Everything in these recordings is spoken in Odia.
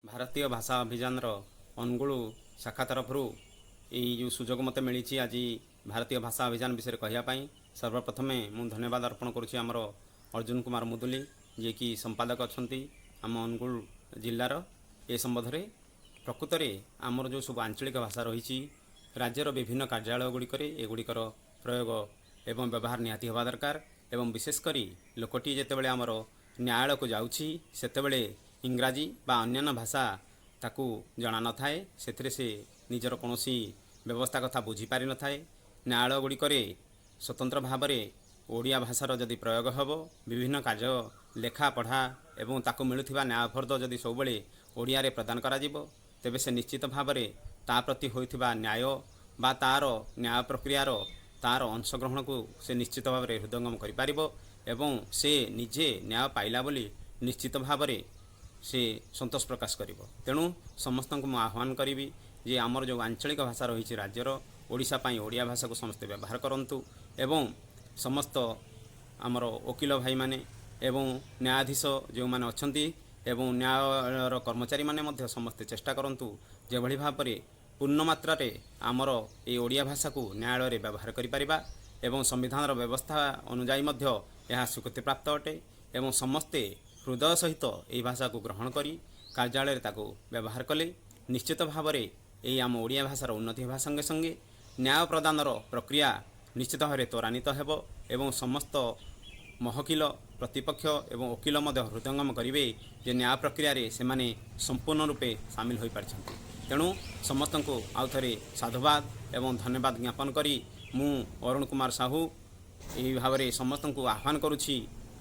ଭାରତୀୟ ଭାଷା ଅଭିଯାନର ଅନୁଗୁଳ ଶାଖା ତରଫରୁ ଏଇ ଯେଉଁ ସୁଯୋଗ ମୋତେ ମିଳିଛି ଆଜି ଭାରତୀୟ ଭାଷା ଅଭିଯାନ ବିଷୟରେ କହିବା ପାଇଁ, ସର୍ବପ୍ରଥମେ ମୁଁ ଧନ୍ୟବାଦ ଅର୍ପଣ କରୁଛି ଆମର ଅର୍ଜୁନ କୁମାର ମୁଦୁଲି, ଯିଏକି ସମ୍ପାଦକ ଅଛନ୍ତି ଆମ ଅନୁଗୁଳ ଜିଲ୍ଲାର। ଏ ସମ୍ବନ୍ଧରେ ପ୍ରକୃତରେ ଆମର ଯେଉଁ ସବୁ ଆଞ୍ଚଳିକ ଭାଷା ରହିଛି, ରାଜ୍ୟର ବିଭିନ୍ନ କାର୍ଯ୍ୟାଳୟ ଗୁଡ଼ିକରେ ଏଗୁଡ଼ିକର ପ୍ରୟୋଗ ଏବଂ ବ୍ୟବହାର ନିହାତି ହେବା ଦରକାର। ଏବଂ ବିଶେଷ କରି ଲୋକଟି ଯେତେବେଳେ ଆମର ନ୍ୟାୟାଳୟକୁ ଯାଉଛି, ସେତେବେଳେ ଇଂରାଜୀ ବା ଅନ୍ୟାନ୍ୟ ଭାଷା ତାକୁ ଜଣା ନଥାଏ। ସେଥିରେ ସେ ନିଜର କୌଣସି ବ୍ୟବସ୍ଥା କଥା ବୁଝିପାରିନଥାଏ। ନ୍ୟାୟାଳୟ ଗୁଡ଼ିକରେ ସ୍ୱତନ୍ତ୍ର ଭାବରେ ଓଡ଼ିଆ ଭାଷାର ଯଦି ପ୍ରୟୋଗ ହେବ, ବିଭିନ୍ନ କାର୍ଯ୍ୟ ଲେଖା ପଢ଼ା ଏବଂ ତାକୁ ମିଳୁଥିବା ନ୍ୟାୟ ଫର୍ଦ୍ଦ ଯଦି ସବୁବେଳେ ଓଡ଼ିଆରେ ପ୍ରଦାନ କରାଯିବ, ତେବେ ସେ ନିଶ୍ଚିତ ଭାବରେ ତା ପ୍ରତି ହୋଇଥିବା ନ୍ୟାୟ ବା ତା'ର ନ୍ୟାୟ ପ୍ରକ୍ରିୟାର ତା'ର ଅଂଶଗ୍ରହଣକୁ ସେ ନିଶ୍ଚିତ ଭାବରେ ହୃଦୟଙ୍ଗମ କରିପାରିବ ଏବଂ ସେ ନିଜେ ନ୍ୟାୟ ପାଇଲା ବୋଲି ନିଶ୍ଚିତ ଭାବରେ ସେ ସନ୍ତୋଷ ପ୍ରକାଶ କରିବ। ତେଣୁ ସମସ୍ତଙ୍କୁ ମୁଁ ଆହ୍ୱାନ କରିବି ଯେ ଆମର ଯେଉଁ ଆଞ୍ଚଳିକ ଭାଷା ରହିଛି ରାଜ୍ୟର, ଓଡ଼ିଶା ପାଇଁ ଓଡ଼ିଆ ଭାଷାକୁ ସମସ୍ତେ ବ୍ୟବହାର କରନ୍ତୁ ଏବଂ ସମସ୍ତ ଆମର ଓକିଲ ଭାଇମାନେ ଏବଂ ନ୍ୟାୟାଧୀଶ ଯେଉଁମାନେ ଅଛନ୍ତି ଏବଂ ନ୍ୟାୟାଳୟର କର୍ମଚାରୀମାନେ ମଧ୍ୟ ସମସ୍ତେ ଚେଷ୍ଟା କରନ୍ତୁ ଯେଭଳି ଭାବରେ ପୂର୍ଣ୍ଣ ମାତ୍ରାରେ ଆମର ଏଇ ଓଡ଼ିଆ ଭାଷାକୁ ନ୍ୟାୟାଳୟରେ ବ୍ୟବହାର କରିପାରିବା। ଏବଂ ସମ୍ବିଧାନର ବ୍ୟବସ୍ଥା ଅନୁଯାୟୀ ମଧ୍ୟ ଏହା ସ୍ୱୀକୃତିପ୍ରାପ୍ତ ଅଟେ ଏବଂ ସମସ୍ତେ ହୃଦୟ ସହିତ ଏହି ଭାଷାକୁ ଗ୍ରହଣ କରି କାର୍ଯ୍ୟାଳୟରେ ତାକୁ ବ୍ୟବହାର କଲେ ନିଶ୍ଚିତ ଭାବରେ ଏହି ଆମ ଓଡ଼ିଆ ଭାଷାର ଉନ୍ନତି ହେବା ସଙ୍ଗେ ସଙ୍ଗେ ନ୍ୟାୟ ପ୍ରଦାନର ପ୍ରକ୍ରିୟା ନିଶ୍ଚିତ ଭାବରେ ତ୍ୱରାନ୍ୱିତ ହେବ ଏବଂ ସମସ୍ତ ମହକିଲ, ପ୍ରତିପକ୍ଷ ଏବଂ ଓକିଲ ମଧ୍ୟ ହୃଦୟଙ୍ଗମ କରିବେ ଯେ ନ୍ୟାୟ ପ୍ରକ୍ରିୟାରେ ସେମାନେ ସମ୍ପୂର୍ଣ୍ଣ ରୂପେ ସାମିଲ ହୋଇପାରିଛନ୍ତି। ତେଣୁ ସମସ୍ତଙ୍କୁ ଆଉ ଥରେ ସାଧୁବାଦ ଏବଂ ଧନ୍ୟବାଦ ଜ୍ଞାପନ କରି ମୁଁ ଅରୁଣ କୁମାର ସାହୁ ଏହି ଭାବରେ ସମସ୍ତଙ୍କୁ ଆହ୍ୱାନ କରୁଛି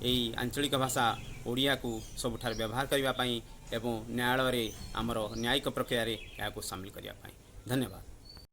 ଏହି ଆଞ୍ଚଳିକ ଭାଷା ଓଡ଼ିଆକୁ ସବୁଠାରେ ବ୍ୟବହାର କରିବା ପାଇଁ ଏବଂ ନ୍ୟାୟାଳୟରେ ଆମର ନ୍ୟାୟିକ ପ୍ରକ୍ରିୟାରେ ଏହାକୁ ସାମିଲ କରିବା ପାଇଁ। ଧନ୍ୟବାଦ।